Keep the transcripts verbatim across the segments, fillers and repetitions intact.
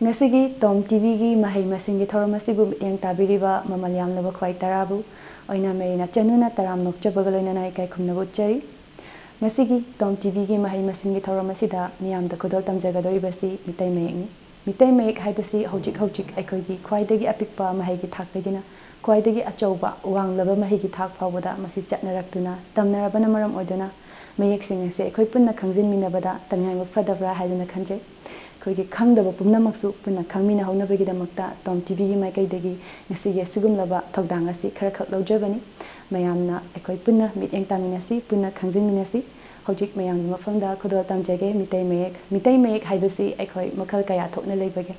ꯉꯁꯤꯒꯤ ꯇꯣꯝ ꯇꯤꯚꯤꯒꯤ ꯃꯍꯩ ꯃꯁꯤꯡꯒꯤ ꯊꯧꯔꯝ ꯑꯁꯤꯕꯨ ꯃꯤꯠꯌꯦꯡ ꯇꯥꯕꯤꯔꯤꯕ ꯃꯃꯜ ꯌꯥꯝꯂꯕ ꯈ꯭ꯋꯥꯏ ꯇꯔꯥꯕꯨ ꯑꯣꯏꯅ ꯃꯦꯔꯤꯅꯥ ꯆꯅꯨꯅ ꯇꯔꯥꯝ ꯅꯣꯛꯆꯕꯒ ꯂꯣꯏꯅꯅ ꯏꯀꯥꯏ ꯈꯨꯝꯅꯕ ꯎꯠꯆꯔꯤ꯫ ꯉꯁꯤꯒꯤ ꯇꯣꯝ ꯇꯤꯚꯤꯒꯤ ꯃꯍꯩ ꯃꯁꯤꯡꯒꯤ ꯊꯧꯔꯝ ꯑꯁꯤꯗ ꯃꯤꯌꯥꯝꯗ ꯈꯨꯗꯣꯜ ꯇꯝꯖꯒꯗꯧꯔꯤꯕꯁꯤ ꯃꯤꯇꯩ ꯃꯌꯦꯛꯅꯤ꯫ ꯃꯤꯇꯩ ꯃꯌꯦꯛ ꯍꯥꯏꯕꯁꯤ ꯍꯧꯖꯤꯛ ꯍꯧꯖꯤꯛ ꯑꯩꯈꯣꯏꯒꯤ ꯈ꯭ꯋꯥꯏꯗꯒꯤ ꯑꯄꯤꯛꯄ ꯃꯍꯩꯒꯤ ꯊꯥꯛꯇꯒꯤꯅ ꯈ꯭ꯋꯥꯏꯗꯒꯤ ꯑꯆꯧꯕ ꯋꯥꯡꯂꯕ ꯃꯍꯩꯒꯤ ꯊꯥꯛ ꯐꯥꯎꯕꯗ ꯃꯁꯤ ꯆꯠꯅꯔꯛꯇꯨꯅ ꯇꯝꯅꯔꯕꯅ ꯃꯔꯝ ꯑꯣꯏꯗꯨꯅ ꯃꯌꯦꯛꯁꯤꯡ ꯑꯁꯤ ꯑꯩꯈꯣꯏ ꯄꯨꯟꯅ ꯈꯪꯖꯤꯟꯃꯤꯟꯅꯕꯗ ꯇꯉꯥꯏꯕ ꯐꯗꯕ꯭ꯔꯥ ꯍꯥꯏꯗꯨꯅ ꯈꯟꯖꯩ꯫ ꯑꯩꯈꯣꯏꯒꯤ ꯈꯪꯗꯕ ꯄꯨꯝꯅꯃꯛꯁꯨ ꯄꯨꯟꯅ ꯈꯪꯃꯤꯟꯅꯍꯧꯅꯕꯒꯤꯗꯃꯛꯇ ꯇꯣꯝ ꯇꯤꯚꯤꯒꯤ ꯃꯥꯏꯀꯩꯗꯒꯤ ꯉꯁꯤꯒꯤ ꯑꯁꯤꯒꯨꯝꯂꯕ ꯊꯧꯗꯥꯡ ꯑꯁꯤ ꯈꯔꯈꯛ ꯂꯧꯖꯕꯅꯤ꯫ ꯃꯌꯥꯝꯅ ꯑꯩꯈꯣꯏ ꯄꯨꯟꯅ ꯃꯤꯠꯌꯦꯡ ꯇꯥꯃꯤꯟꯅꯁꯤ, ꯄꯨꯟꯅ ꯈꯪꯖꯤꯟꯃꯤꯟꯅꯁꯤ꯫ ꯍꯧꯖꯤꯛ ꯃꯌꯥꯝꯒꯤ ꯃꯐꯝꯗ ꯈꯨꯗꯣꯜ ꯇꯝꯖꯒꯦ꯫ ꯃꯤꯇꯩ ꯃꯌꯦꯛ, ꯃꯤꯇꯩ ꯃꯌꯦꯛ ꯍꯥꯏꯕꯁꯤ ꯑꯩꯈꯣꯏ ꯃꯈꯜ ꯀꯌꯥ ꯊꯣꯛꯅ ꯂꯩꯕꯒꯦ?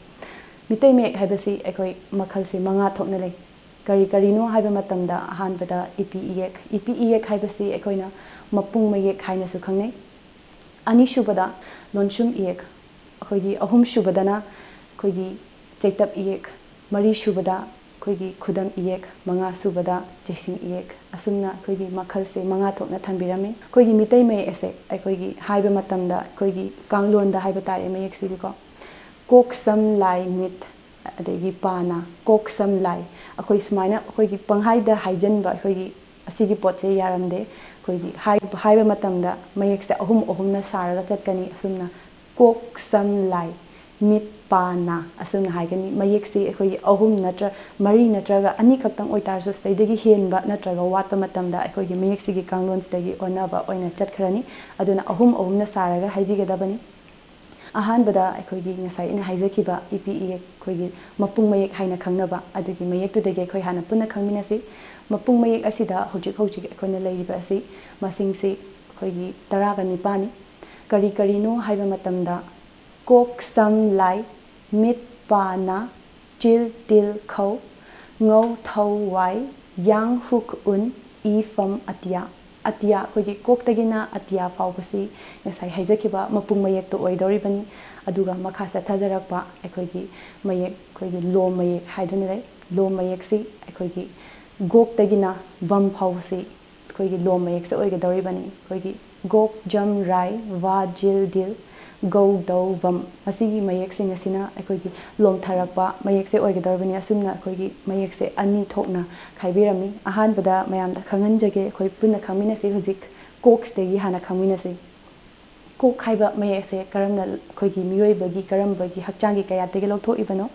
ꯃꯤꯇꯩ ꯃꯌꯦꯛ ꯍꯥꯏꯕꯁꯤ ꯑꯩꯈꯣꯏ ꯃꯈꯜꯁꯤ ꯃꯉꯥ ꯊꯣꯛꯅ ꯂꯩ꯫ ꯀꯔꯤ ꯀꯔꯤꯅꯣ ꯍꯥꯏꯕ ꯃꯇꯝꯗ ꯑꯍꯥꯟꯕꯗ ꯏꯄꯤ ꯏꯌꯦꯛ꯫ ꯏꯄꯤ ꯏꯌꯦꯛ ꯍꯥꯏꯕꯁꯤ ꯑꯩꯈꯣꯏꯅ ꯃꯄꯨꯡ ꯃꯌꯦꯛ ꯍꯥꯏꯅꯁꯨ ꯈꯪꯅꯩ꯫ ꯑꯅꯤꯁꯨꯕꯗ ꯂꯣꯟꯁꯨꯝ ꯏꯌꯦꯛ꯫ ꯑꯩꯈꯣꯏꯒꯤ ꯑꯍꯨꯝꯁꯨꯕꯗꯅ ꯑꯩꯈꯣꯏꯒꯤ ꯆꯩꯇꯞ ꯏꯌꯦꯛ꯫ ꯃꯔꯤꯁꯨꯕꯗ ꯑꯩꯈꯣꯏꯒꯤ ꯈꯨꯗꯝ ꯏꯌꯦꯛ꯫ ꯃꯉꯥꯁꯨꯕꯗ ꯆꯩꯁꯤꯡ ꯏꯌꯦꯛ꯫ ꯑꯁꯨꯝꯅ ꯑꯩꯈꯣꯏꯒꯤ ꯃꯈꯜꯁꯦ ꯃꯉꯥ ꯊꯣꯛꯅ ꯊꯝꯕꯤꯔꯝꯃꯤ꯫ ꯑꯩꯈꯣꯏꯒꯤ ꯃꯤꯇꯩ ꯃꯌꯦꯛ ꯑꯁꯦ ꯑꯩꯈꯣꯏꯒꯤ ꯍꯥꯏꯕ ꯃꯇꯝꯗ ꯑꯩꯈꯣꯏꯒꯤ ꯀꯥꯡꯂꯣꯟꯗ ꯍꯥꯏꯕ ꯇꯥꯔꯦ ꯃꯌꯦꯛꯁꯤꯒꯤꯀꯣ, ꯀꯣꯛ ꯁꯝ ꯂꯥꯏ ꯃꯤꯠ ꯑꯗꯒꯤ ꯄꯥ ꯅꯥ꯫ ꯀꯣꯛ ꯁꯝ ꯂꯥꯏ꯫ ꯑꯩꯈꯣꯏ ꯁꯨꯃꯥꯏꯅ ꯑꯩꯈꯣꯏꯒꯤ ꯄꯪꯍꯥꯏꯗ ꯍꯥꯏꯖꯟꯕ ꯑꯩꯈꯣꯏꯒꯤ ꯑꯁꯤꯒꯤ ꯄꯣꯠꯁꯦ ꯌꯥꯔꯝꯗꯦ꯫ ꯑꯩꯈꯣꯏꯒꯤ ꯍꯥꯏ-, ꯍꯥꯏꯕ ꯃꯇꯝꯗ ꯃꯌꯦꯛꯁꯦ ꯑꯍꯨꯝ ꯑꯍꯨꯝꯅ ꯁꯥꯔꯒ ꯆꯠꯀꯅꯤ꯫ ꯑꯁꯨꯝꯅ ꯀꯣꯛ ꯁꯝ ꯂꯥꯏ ꯃꯤꯠ ꯄꯥ ꯅꯥ ꯑꯁꯨꯝꯅ ꯍꯥꯏꯒꯅꯤ꯫ ꯃꯌꯦꯛꯁꯤ ꯑꯩꯈꯣꯏꯒꯤ ꯑꯍꯨꯝ ꯅꯠꯇ꯭ꯔ ꯃꯔꯤ ꯅꯠꯇ꯭ꯔꯒ ꯑꯅꯤꯈꯛꯇꯪ ꯑꯣꯏꯇꯥꯔꯁꯨ ꯁꯤꯗꯩꯗꯒꯤ ꯍꯦꯟꯕ ꯅꯠꯇ꯭ꯔꯒ ꯋꯥꯠꯄ ꯃꯇꯝꯗ ꯑꯩꯈꯣꯏꯒꯤ ꯃꯌꯦꯛꯁꯤꯒꯤ ꯀꯥꯡꯂꯣꯟꯁꯤꯗꯒꯤ ꯑꯣꯟꯅꯕ ꯑꯣꯏꯅ ꯆꯠꯈ꯭ꯔꯅꯤ꯫ ꯑꯗꯨꯅ ꯑꯍꯨꯝ ꯑꯍꯨꯝꯅ ꯁꯥꯔꯒ ꯍꯥꯏꯕꯤꯒꯗꯕꯅꯤ꯫ ꯑꯍꯥꯟꯕꯗ ꯑꯩꯈꯣꯏꯒꯤ ꯉꯁꯥꯏ ꯑꯩꯅ ꯍꯥꯏꯖꯈꯤꯕ ꯏꯄꯤ ꯏꯌꯦꯛ, ꯑꯩꯈꯣꯏꯒꯤ ꯃꯄꯨꯡ ꯃꯌꯦꯛ ꯍꯥꯏꯅ ꯈꯪꯅꯕ ꯑꯗꯨꯒꯤ ꯃꯌꯦꯛꯇꯨꯗꯒꯤ ꯑꯩꯈꯣꯏ ꯍꯥꯟꯅ ꯄꯨꯟꯅ ꯈꯪꯃꯤꯟꯅꯁꯤ꯫ ꯃꯄꯨꯡ ꯃꯌꯦꯛ ꯑꯁꯤꯗ ꯍꯧꯖꯤꯛ ꯍꯧꯖꯤꯛ ꯑꯩꯈꯣꯏꯅ ꯂꯩꯔꯤꯕ ꯑꯁꯤ ꯃꯁꯤꯡꯁꯤ ꯑꯩꯈꯣꯏꯒꯤ ꯇꯔꯥꯒ ꯅꯤꯄꯥꯟꯅꯤ꯫ ꯀꯔꯤ ꯀꯔꯤꯅꯣ ꯍꯥꯏꯕ ꯃꯇꯝꯗ ꯀꯣꯛ ꯁꯝ ꯂꯥꯏ ꯃꯤꯠ ꯄꯥ ꯅꯥ ꯆꯤꯜ ꯇꯤꯜ ꯈꯧ ꯉꯧ ꯊꯧ ꯋꯥꯏ ꯌꯥꯡ ꯍꯨꯛ ꯎꯟ ꯏ ꯐꯝ ꯑꯇꯤꯌꯥ꯫ ꯑꯇꯤꯌꯥ, ꯑꯩꯈꯣꯏꯒꯤ ꯀꯣꯛꯇꯒꯤꯅ ꯑꯇꯤꯌꯥ ꯐꯥꯎꯕꯁꯤ ꯉꯁꯥꯏ ꯍꯥꯏꯖꯈꯤꯕ ꯃꯄꯨꯡ ꯃꯌꯦꯛꯇꯣ ꯑꯣꯏꯗꯧꯔꯤꯕꯅꯤ꯫ ꯑꯗꯨꯒ ꯃꯈꯥ ꯆꯠꯊꯖꯔꯛꯄ ꯑꯩꯈꯣꯏꯒꯤ ꯃꯌꯦꯛ, ꯑꯩꯈꯣꯏꯒꯤ ꯂꯣꯝ ꯃꯌꯦꯛ ꯍꯥꯏꯗꯨꯅ ꯂꯩ꯫ ꯂꯣꯝ ꯃꯌꯦꯛꯁꯤ ꯑꯩꯈꯣꯏꯒꯤ ꯒꯣꯛꯇꯒꯤꯅ ꯕꯝ ꯐꯥꯎꯕꯁꯤ ꯑꯩꯈꯣꯏꯒꯤ ꯂꯣꯝ ꯃꯌꯦꯛꯁꯦ ꯑꯣꯏꯒꯗꯧꯔꯤꯕꯅꯤ꯫ ꯑꯩꯈꯣꯏꯒꯤ ꯒꯣꯛ ꯖꯝ ꯔꯥꯏ ꯚꯥ ꯖꯤꯜ ꯗꯤꯜ ꯒꯧ ꯗꯧ ꯚꯝ꯫ ꯃꯁꯤꯒꯤ ꯃꯌꯦꯛꯁꯤꯡ ꯑꯁꯤꯅ ꯑꯩꯈꯣꯏꯒꯤ ꯂꯣꯝꯊꯔꯛꯄ ꯃꯌꯦꯛꯁꯦ ꯑꯣꯏꯒꯗꯧꯔꯕꯅꯤ꯫ ꯑꯁꯨꯝꯅ ꯑꯩꯈꯣꯏꯒꯤ ꯃꯌꯦꯛꯁꯦ ꯑꯅꯤ ꯊꯣꯛꯅ ꯈꯥꯏꯕꯤꯔꯝꯃꯤ꯫ ꯑꯍꯥꯟꯕꯗ ꯃꯌꯥꯝꯗ ꯈꯪꯍꯟꯖꯒꯦ, ꯑꯩꯈꯣꯏ ꯄꯨꯟꯅ ꯈꯪꯃꯤꯟꯅꯁꯤ꯫ ꯍꯧꯖꯤꯛ ꯀꯣꯛꯁꯤꯗꯒꯤ ꯍꯥꯟꯅ ꯈꯪꯃꯤꯟꯅꯁꯤ꯫ ꯀꯣꯛ ꯍꯥꯏꯕ ꯃꯌꯦꯛ ꯑꯁꯦ ꯀꯔꯝꯅ ꯑꯩꯈꯣꯏꯒꯤ ꯃꯤꯑꯣꯏꯕꯒꯤ ꯀꯔꯝꯕꯒꯤ ꯍꯛꯆꯥꯡꯒꯤ ꯀꯌꯥꯠꯇꯒꯤ ꯂꯧꯊꯣꯛꯏꯕꯅꯣ?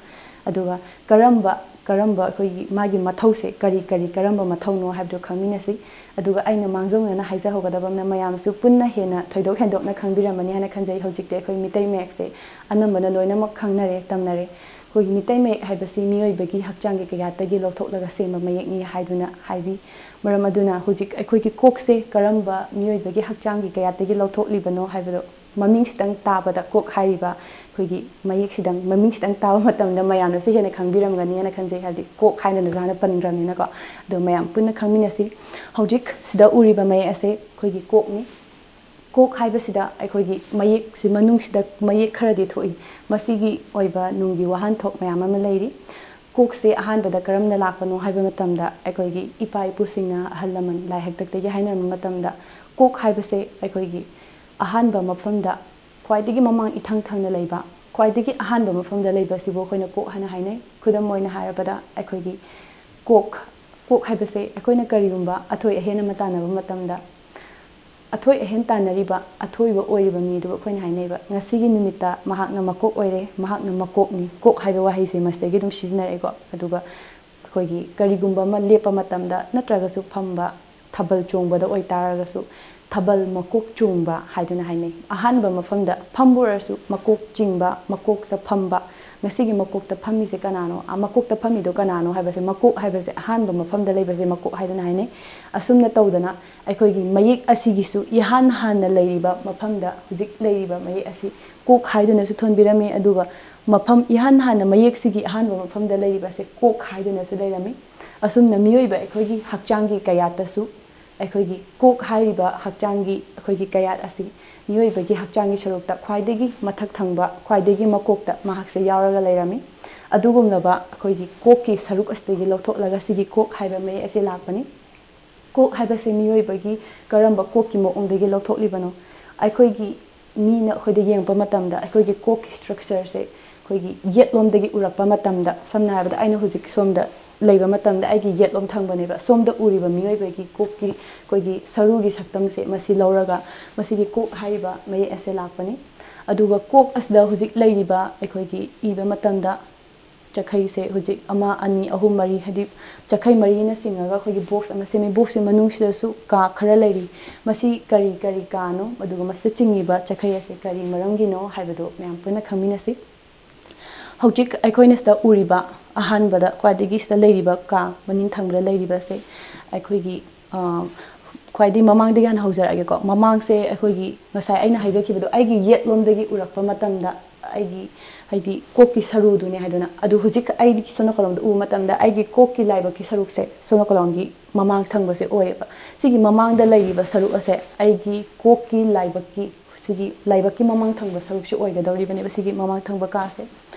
ꯑꯗꯨꯒ ꯀꯔꯝꯕ, ꯀꯔꯝꯕ ꯑꯩꯈꯣꯏꯒꯤ ꯃꯥꯒꯤ ꯃꯊꯧꯁꯦ ꯀꯔꯤ ꯀꯔꯤ, ꯀꯔꯝꯕ ꯃꯊꯧꯅꯣ ꯍꯥꯏꯕꯗꯨ ꯈꯪꯃꯤꯟꯅꯁꯤ꯫ ꯑꯗꯨꯒ ꯑꯩꯅ ꯃꯥꯡꯖꯧꯅꯅ ꯍꯥꯏꯖꯍꯧꯒꯗꯕ ꯑꯃꯅ, ꯃꯌꯥꯝꯁꯨ ꯄꯨꯟꯅ ꯍꯦꯟꯅ ꯊꯣꯏꯗꯣꯛ ꯍꯦꯟꯗꯣꯛꯅ ꯈꯪꯕꯤꯔꯝꯃꯅꯤ ꯍꯥꯏꯅ ꯈꯟꯖꯩ꯫ ꯍꯧꯖꯤꯛꯇꯤ ꯑꯩꯈꯣꯏ ꯃꯤꯇꯩ ꯃꯌꯦꯛꯁꯦ ꯑꯅꯝꯕꯅ ꯂꯣꯏꯅꯃꯛ ꯈꯪꯅꯔꯦ, ꯇꯝꯅꯔꯦ꯫ ꯑꯩꯈꯣꯏꯒꯤ ꯃꯤꯇꯩ ꯃꯌꯦꯛ ꯍꯥꯏꯕꯁꯤ ꯃꯤꯑꯣꯏꯕꯒꯤ ꯍꯛꯆꯥꯡꯒꯤ ꯀꯌꯥꯠꯇꯒꯤ ꯂꯧꯊꯣꯛꯂꯒ ꯁꯦꯝꯕ ꯃꯌꯦꯛꯅꯤ ꯍꯥꯏꯗꯨꯅ ꯍꯥꯏꯕꯤ꯫ ꯃꯔꯝ ꯑꯗꯨꯅ ꯍꯧꯖꯤꯛ ꯑꯩꯈꯣꯏꯒꯤ ꯀꯣꯛꯁꯦ ꯀꯔꯝꯕ ꯃꯤꯑꯣꯏꯕꯒꯤ ꯍꯛꯆꯥꯡꯒꯤ ꯀꯌꯥꯠꯇꯒꯤ ꯂꯧꯊꯣꯛꯂꯤꯕꯅꯣ ꯍꯥꯏꯕꯗꯣ ꯃꯃꯤꯡꯁꯤꯇꯪ ꯇꯥꯕꯗ, ꯀꯣꯛ ꯍꯥꯏꯔꯤꯕ ꯑꯩꯈꯣꯏꯒꯤ ꯃꯌꯦꯛꯁꯤꯗꯪ ꯃꯃꯤꯡꯁꯤꯇꯪ ꯇꯥꯕ ꯃꯇꯝꯗ ꯃꯌꯥꯝꯅꯁꯨ ꯍꯦꯟꯅ ꯈꯪꯕꯤꯔꯝꯒꯅꯤ ꯍꯥꯏꯅ ꯈꯟꯖꯩ, ꯍꯥꯏꯕꯗꯤ ꯀꯣꯛ ꯍꯥꯏꯅꯅꯁꯨ ꯍꯥꯟꯅ ꯄꯟꯈ꯭ꯔꯕꯅꯤꯅꯀꯣ꯫ ꯑꯗꯣ ꯃꯌꯥꯝ ꯄꯨꯟꯅ ꯈꯪꯃꯤꯟꯅꯁꯤ꯫ ꯍꯧꯖꯤꯛ ꯁꯤꯗ ꯎꯔꯤꯕ ꯃꯌꯦꯛ ꯑꯁꯦ ꯑꯩꯈꯣꯏꯒꯤ ꯀꯣꯛꯅꯤ꯫ ꯀꯣꯛ ꯍꯥꯏꯕꯁꯤꯗ ꯑꯩꯈꯣꯏꯒꯤ ꯃꯌꯦꯛꯁꯤ ꯃꯅꯨꯡꯁꯤꯗ ꯃꯌꯦꯛ ꯈꯔꯗꯤ ꯊꯣꯛꯏ꯫ ꯃꯁꯤꯒꯤ ꯑꯣꯏꯕ ꯅꯨꯡꯒꯤ ꯋꯥꯍꯟꯊꯣꯛ ꯃꯌꯥꯝ ꯑꯃ ꯂꯩꯔꯤ꯫ ꯀꯣꯛꯁꯦ ꯑꯍꯥꯟꯕꯗ ꯀꯔꯝꯅ ꯂꯥꯛꯄꯅꯣ ꯍꯥꯏꯕ ꯃꯇꯝꯗ, ꯑꯩꯈꯣꯏꯒꯤ ꯏꯄꯥ ꯏꯄꯨꯁꯤꯡꯅ, ꯑꯍꯜ ꯂꯃꯟ ꯂꯥꯏ ꯍꯥꯛꯇꯛꯇꯒꯤ ꯍꯥꯏꯅꯔꯝꯕ ꯃꯇꯝꯗ, ꯀꯣꯛ ꯍꯥꯏꯕꯁꯦ ꯑꯩꯈꯣꯏꯒꯤ ꯑꯍꯥꯟꯕ ꯃꯐꯝꯗ, ꯈ꯭ꯋꯥꯏꯗꯒꯤ ꯃꯃꯥꯡ ꯏꯊꯪ ꯊꯪꯅ ꯂꯩꯕ, ꯈ꯭ꯋꯥꯏꯗꯒꯤ ꯑꯍꯥꯟꯕ ꯃꯐꯝꯗ ꯂꯩꯕ ꯑꯁꯤꯕꯨ ꯑꯩꯈꯣꯏꯅ ꯀꯣꯛ ꯍꯥꯏꯅ ꯍꯥꯏꯅꯩ꯫ ꯈꯨꯗꯝ ꯑꯣꯏꯅ ꯍꯥꯏꯔꯕꯗ, ꯑꯩꯈꯣꯏꯒꯤ ꯀꯣꯛ, ꯀꯣꯛ ꯍꯥꯏꯕꯁꯦ ꯑꯩꯈꯣꯏꯅ ꯀꯔꯤꯒꯨꯝꯕ ꯑꯊꯣꯏ ꯑꯍꯦꯟ ꯑꯃ ꯇꯥꯟꯅꯕ ꯃꯇꯝꯗ, ꯑꯊꯣꯏ ꯑꯍꯦꯟ ꯇꯥꯟꯅꯔꯤꯕ ꯑꯊꯣꯏꯕ ꯑꯣꯏꯔꯤꯕ ꯃꯤꯗꯨꯕꯨ ꯑꯩꯈꯣꯏꯅ ꯍꯥꯏꯅꯩꯕ, "ꯉꯁꯤꯒꯤ ꯅꯨꯃꯤꯠꯇ ꯃꯍꯥꯛꯅ ꯃꯀꯣꯛ ꯑꯣꯏꯔꯦ, ꯃꯍꯥꯛꯅ ꯃꯀꯣꯛꯅꯤ"꯫ ꯀꯣꯛ ꯍꯥꯏꯕ ꯋꯥꯍꯩꯁꯦ ꯃꯁꯤꯗꯒꯤ ꯑꯗꯨꯝ ꯁꯤꯖꯤꯟꯅꯔꯛꯑꯦꯀꯣ꯫ ꯑꯗꯨꯒ ꯑꯩꯈꯣꯏꯒꯤ ꯀꯔꯤꯒꯨꯝꯕ ꯑꯃ ꯂꯦꯞꯄ ꯃꯇꯝꯗ ꯅꯠꯇ꯭ꯔꯒꯁꯨ ꯐꯝꯕ, ꯊꯥꯕꯜ ꯆꯣꯡꯕꯗ ꯑꯣꯏꯇꯥꯔꯒꯁꯨ ꯊꯥꯕꯜ ꯃꯀꯣꯛ ꯆꯣꯡꯕ ꯍꯥꯏꯗꯨꯅ ꯍꯥꯏꯅꯩ꯫ ꯑꯍꯥꯟꯕ ꯃꯐꯝꯗ ꯐꯝꯕ ꯑꯣꯏꯔꯁꯨ ꯃꯀꯣꯛ ꯆꯤꯡꯕ, ꯃꯀꯣꯛꯇ ꯐꯝꯕ꯫ ꯉꯁꯤꯒꯤ ꯃꯀꯣꯛꯇ ꯐꯝꯃꯤꯁꯦ ꯀꯅꯥꯅꯣ? ꯑ, ꯃꯀꯣꯛꯇ ꯐꯝꯃꯤꯗꯣ ꯀꯅꯥꯅꯣ ꯍꯥꯏꯕꯁꯦ, ꯃꯀꯣꯛ ꯍꯥꯏꯕꯁꯦ, ꯑꯍꯥꯟꯕ ꯃꯐꯝꯗ ꯂꯩꯕꯁꯦ ꯃꯀꯣꯛ ꯍꯥꯏꯗꯨꯅ ꯍꯥꯏꯅꯩ꯫ ꯑꯁꯨꯝꯅ ꯇꯧꯗꯅ ꯑꯩꯈꯣꯏꯒꯤ ꯃꯌꯦꯛ ꯑꯁꯤꯒꯤꯁꯨ ꯏꯍꯥꯟ ꯍꯥꯟꯅ ꯂꯩꯔꯤꯕ ꯃꯐꯝꯗ ꯍꯧꯖꯤꯛ ꯂꯩꯔꯤꯕ ꯃꯌꯦꯛ ꯑꯁꯤ ꯀꯣꯛ ꯍꯥꯏꯗꯨꯅꯁꯨ ꯊꯣꯟꯕꯤꯔꯝꯃꯤ꯫ ꯑꯗꯨꯒ ꯃꯐꯝ, ꯏꯍꯥꯟ ꯍꯥꯟꯅ ꯃꯌꯦꯛꯁꯤꯒꯤ ꯑꯍꯥꯟꯕ ꯃꯐꯝꯗ ꯂꯩꯔꯤꯕꯁꯦ ꯀꯣꯛ ꯍꯥꯏꯗꯨꯅꯁꯨ ꯂꯩꯔꯝꯃꯤ꯫ ꯑꯁꯨꯝꯅ ꯃꯤꯑꯣꯏꯕ ꯑꯩꯈꯣꯏꯒꯤ ꯍꯛꯆꯥꯡꯒꯤ ꯀꯌꯥꯠꯇꯁꯨ ꯑꯩꯈꯣꯏꯒꯤ ꯀꯣꯛ ꯍꯥꯏꯔꯤꯕ ꯍꯛꯆꯥꯡꯒꯤ ꯑꯩꯈꯣꯏꯒꯤ ꯀꯌꯥꯠ ꯑꯁꯤ ꯃꯤꯑꯣꯏꯕꯒꯤ ꯍꯛꯆꯥꯡꯒꯤ ꯁꯔꯨꯛꯇ ꯈ꯭ꯋꯥꯏꯗꯒꯤ ꯃꯊꯛ ꯊꯪꯕ, ꯈ꯭ꯋꯥꯏꯗꯒꯤ ꯃꯀꯣꯛꯇ ꯃꯍꯥꯛꯁꯦ ꯌꯥꯎꯔꯒ ꯂꯩꯔꯝꯃꯤ꯫ ꯑꯗꯨꯒꯨꯝꯂꯕ ꯑꯩꯈꯣꯏꯒꯤ ꯀꯣꯛꯀꯤ ꯁꯔꯨꯛ ꯑꯁꯤꯗꯒꯤ ꯂꯧꯊꯣꯛꯂꯒ ꯁꯤꯒꯤ ꯀꯣꯛ ꯍꯥꯏꯕ ꯃꯌꯦꯛ ꯑꯁꯤ ꯂꯥꯛꯄꯅꯤ꯫ ꯀꯣꯛ ꯍꯥꯏꯕꯁꯤ ꯃꯤꯑꯣꯏꯕꯒꯤ ꯀꯔꯝꯕ ꯀꯣꯛꯀꯤ ꯃꯑꯣꯡꯗꯒꯤ ꯂꯧꯊꯣꯛꯂꯤꯕꯅꯣ? ꯑꯩꯈꯣꯏꯒꯤ ꯃꯤꯅ ꯑꯩꯈꯣꯏꯗ ꯌꯦꯡꯉꯛꯄ ꯃꯇꯝꯗ ꯑꯩꯈꯣꯏꯒꯤ ꯀꯣꯛꯀꯤ ꯁ꯭ꯇ꯭ꯔꯛꯆꯔꯁꯦ ꯑꯩꯈꯣꯏꯒꯤ ꯌꯦꯠꯂꯣꯝꯗꯒꯤ ꯎꯔꯛꯄ ꯃꯇꯝꯗ, ꯁꯝꯅ ꯍꯥꯏꯔꯕꯗ ꯑꯩꯅ ꯍꯧꯖꯤꯛ ꯁꯣꯝꯗ ꯂꯩꯕ ꯃꯇꯝꯗ ꯑꯩꯒꯤ ꯌꯦꯠꯂꯣꯝ ꯊꯪꯕꯅꯦꯕ, ꯁꯣꯝꯗ ꯎꯔꯤꯕ ꯃꯤꯑꯣꯏꯕꯒꯤ ꯀꯣꯛꯀꯤ ꯑꯩꯈꯣꯏꯒꯤ ꯁꯔꯨꯒꯤ ꯁꯛꯇꯝꯁꯦ ꯃꯁꯤ ꯂꯧꯔꯒ ꯃꯁꯤꯒꯤ ꯀꯣꯛ ꯍꯥꯏꯔꯤꯕ ꯃꯌꯦꯛ ꯑꯁꯦ ꯂꯥꯛꯄꯅꯤ꯫ ꯑꯗꯨꯒ ꯀꯣꯛ ꯑꯁꯤꯗ ꯍꯧꯖꯤꯛ ꯂꯩꯔꯤꯕ ꯑꯩꯈꯣꯏꯒꯤ ꯏꯕ ꯃꯇꯝꯗ ꯆꯈꯩꯁꯦ ꯍꯧꯖꯤꯛ ꯑꯃ, ꯑꯅꯤ, ꯑꯍꯨꯝ, ꯃꯔꯤ, ꯍꯥꯏꯗꯤ ꯆꯈꯩ ꯃꯔꯤꯅ ꯆꯤꯡꯉꯒ ꯑꯩꯈꯣꯏꯒꯤ ꯕꯣꯛꯁ ꯑꯃ ꯁꯦꯝꯃꯤ꯫ ꯕꯣꯛꯁꯁꯤ ꯃꯅꯨꯡꯁꯤꯗꯁꯨ ꯀꯥ ꯈꯔ ꯂꯩꯔꯤ꯫ ꯃꯁꯤ ꯀꯔꯤ ꯀꯔꯤ ꯀꯥꯅꯣ, ꯑꯗꯨꯒ ꯃꯁꯤꯗ ꯆꯤꯡꯉꯤꯕ ꯆꯈꯩ ꯑꯁꯦ ꯀꯔꯤ ꯃꯔꯝꯒꯤꯅꯣ ꯍꯥꯏꯕꯗꯨ ꯃꯌꯥꯝ ꯄꯨꯟꯅ ꯈꯪꯃꯤꯟꯅꯁꯤ꯫ ꯍꯧꯖꯤꯛ ꯑꯩꯈꯣꯏꯅ ꯁꯤꯗ ꯎꯔꯤꯕ ꯑꯍꯥꯟꯕꯗ ꯈ꯭ꯋꯥꯏꯗꯒꯤ ꯁꯤꯗ ꯂꯩꯔꯤꯕ ꯀꯥ ꯃꯅꯤꯡ ꯊꯪꯕꯗ ꯂꯩꯔꯤꯕꯁꯦ ꯑꯩꯈꯣꯏꯒꯤ, ꯑ, ꯈ꯭ꯋꯥꯏꯗꯒꯤ ꯃꯃꯥꯡꯗꯒꯤ ꯍꯥꯟꯅ ꯍꯧꯖꯔꯛꯑꯒꯦꯀꯣ꯫ ꯃꯃꯥꯡꯁꯦ ꯑꯩꯈꯣꯏꯒꯤ ꯉꯁꯥꯏ ꯑꯩꯅ ꯍꯥꯏꯖꯈꯤꯕꯗꯣ, ꯑꯩꯒꯤ ꯌꯦꯠꯂꯣꯝꯗꯒꯤ ꯎꯔꯛꯄ ꯃꯇꯝꯗ ꯑꯩꯒꯤ, ꯍꯥꯏꯗꯤ, ꯀꯣꯛꯀꯤ ꯁꯔꯨꯗꯨꯅꯦ ꯍꯥꯏꯗꯅ꯫ ꯑꯗꯨ ꯍꯧꯖꯤꯛ ꯑꯩꯒꯤ ꯁꯣꯝ ꯅꯥꯀꯜꯂꯣꯝꯗ ꯎꯕ ꯃꯇꯝꯗ ꯑꯩꯒꯤ ꯀꯣꯛꯀꯤ ꯂꯥꯏꯕꯛꯀꯤ ꯁꯔꯨꯛꯁꯦ ꯁꯣꯝ ꯅꯥꯀꯜꯂꯣꯝꯒꯤ ꯃꯃꯥꯡ ꯊꯪꯕꯁꯦ ꯑꯣꯏꯌꯦꯕ꯫ ꯁꯤꯒꯤ ꯃꯃꯥꯡꯗ ꯂꯩꯔꯤꯕ ꯁꯔꯨꯛ ꯑꯁꯦ ꯑꯩꯒꯤ ꯀꯣꯛꯀꯤ ꯂꯥꯏꯕꯛꯀꯤ, ꯁꯤꯒꯤ ꯂꯥꯏꯕꯛꯀꯤ ꯃꯃꯥꯡ ꯊꯪꯕ ꯁꯔꯨꯛꯁꯦ ꯑꯣꯏꯒꯗꯧꯔꯤꯕꯅꯦꯕ, ꯁꯤꯒꯤ ꯃꯃꯥꯡ ꯊꯪꯕ ꯀꯥꯁꯦ꯫